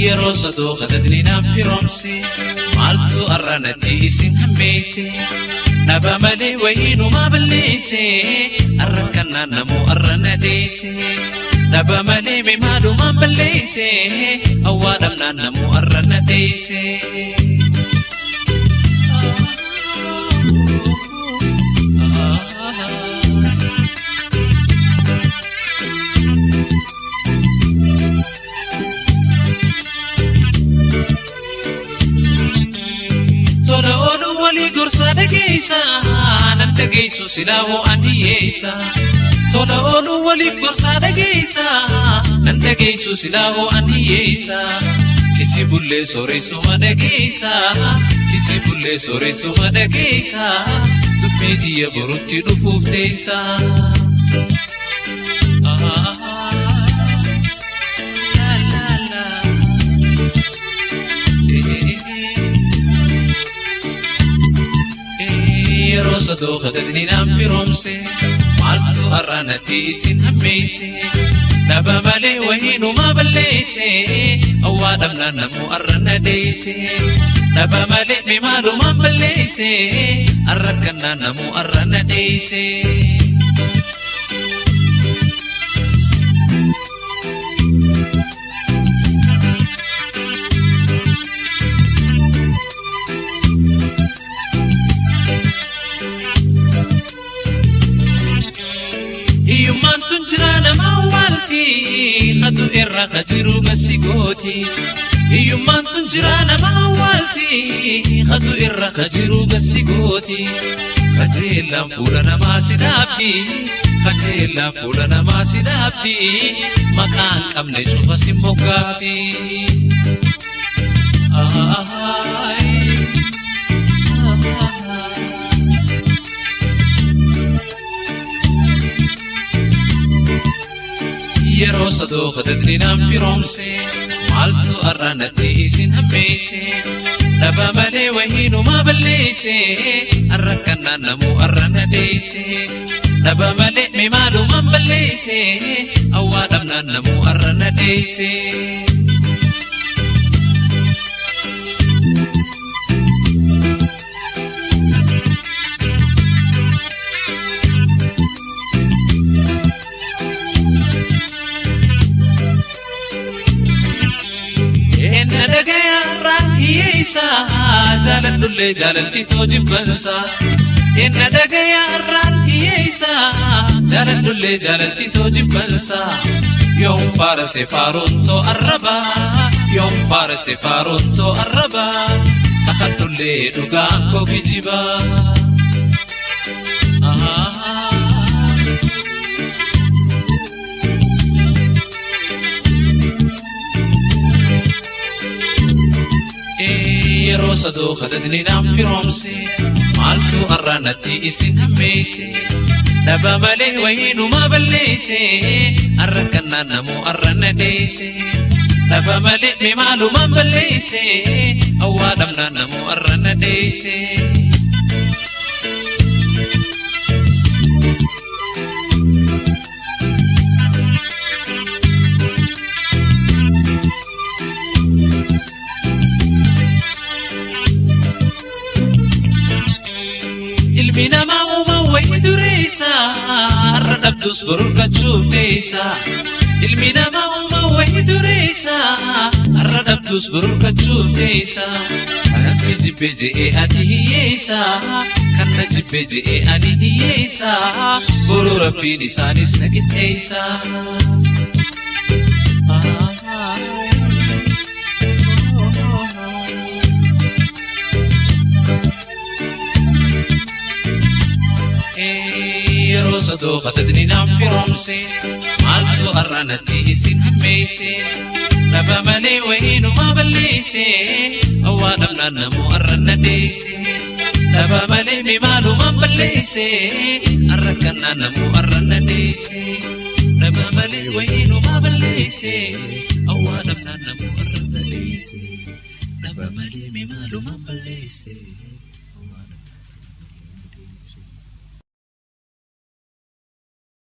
Yeroo sadoo kadhatni naaf firoomse maaltu arranatti isin hammeesse dhaba malee wayiinumaa balleesse arra kanaan namuu arrana deesse dhaba malee mimaalumaan balleesse awwaa dhabnaan namuu arrana deesse. Tola ooluu walii gorsaa dhageessa nan dhageessu silaa ho'an hiyyeessa. Tola ooluu waliif gorsaa dhageessa nan dhageessu silaa ho'an hiyyeessa. Kijibullee sooressuma dhageessa kijibullee sooressuma dhageessa dubbii tiyya borutti dhufuuf teessa. La la la. Yeroo sadoo kadhatni naaf firoomse maaltu arranatti isin hammeesse dhaba malee wayiinumaa balleesse awwaa dhabnaan namuu arrana deesse dhaba malee mimaalumaan balleesse arra kannaan namuu arrana deesse. Hiyyummaan tun jira nama awwaalti hatu irra ka jiru gasi gooti. Hiyyummaan tun jira nama awwaalti hatu irra ka jiru gasi gooti. Kajeellaan fuula namaa si dhaabdi kajeellaan fuula namaa si dhaabdi maqaan qabne cufa si moggaafti. Yeroo sadoo kadhatni naaf firoomse maaltu arranatti isin hammeesse dhaba malee wayiinumaa balleesse arra kannaan namuu arrana deesse dhaba malee mimaalumaan balleesse awwaa dhabnaan namuu arrana deesse. Enna dhagayaarraa hiyyeessa jaaladhullee jaalalti too jibbansa. Enna dhagayaarraa hiyyeessa jaaladhullee jaalalti too jibbansa. Yoom faarase faaruun too arraba yoom faarase faaruun too arraba kakadhullee dhugaan koo kijiba. Yeroo sadoo kadhatni naaf firoomse maaltu arranatti isin hammeesse dhaba malee wayiinumaa balleesse arra kannaan namuu arrana deesse dhaba malee mimaalumaan balleesse awwaa dhabnaan namuu arrana deesse. Ilmi namaa uumaa wayii dureessa har'a dhabdus boru argachuuf teessa. Ilmi namaa uumaa wayii dureessa har'a dhabdus boru argachuuf teessa. Kanan si jibbe je'ee ati hiyyeessa kan na jibbe je'ee ani hiyyeessa boru rabbiin isaanis na qixxeessa. Yeroo sadoo kadhatni naaf firoomse maaltu arranatti isin hammeesse dhaba malee wayiinumaa balleesse awwaa dhabnaan namuu arrana deesse dhaba malee mimaalumaan balleesse arra kannaan namuu arrana deesse dhaba malee wayiinumaa balleesse awwaa dhabnaan namuu arrana deesse. Dhaba malee mee maalumaan balleesse.